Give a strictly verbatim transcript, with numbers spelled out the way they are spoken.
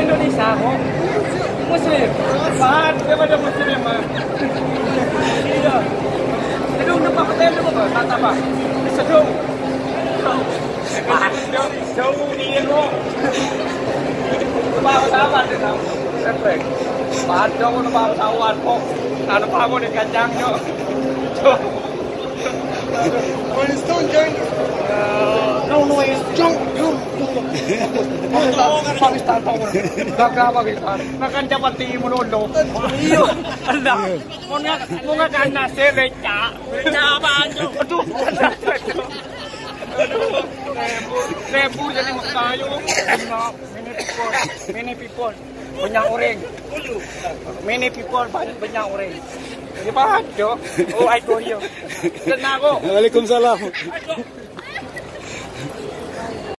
Indonesia kok. Muslim. Apaan? Dia pada Muslim, Mas. Iya. Aduh, nampak hotel dulu, Pak. Tak apa. Sedung. Jauh, jauh, jauh, iya, kok. Nampak pesawat, dia tahu. Sampai. Padahal nampak pesawat, kok. Ada apa, kok, di kacang, kok. Rolling Stone, John. No, no, it's John, John, John. Pakistan, Pakistan, Pakistan. Bangga Pakistan. Makan chapati melulu. Iya. Allah. Mau nggak, mau nggak kan nasi, beca. Beca apa, John? Aduh. Aduh. Seribu, seribu jadi Mekah, yuk. Many people, many people. Banyak orang. Many people, banyak, banyak orang. Ini apa, John? Oh, I go here. Tenang, kok. Waalaikumsalam.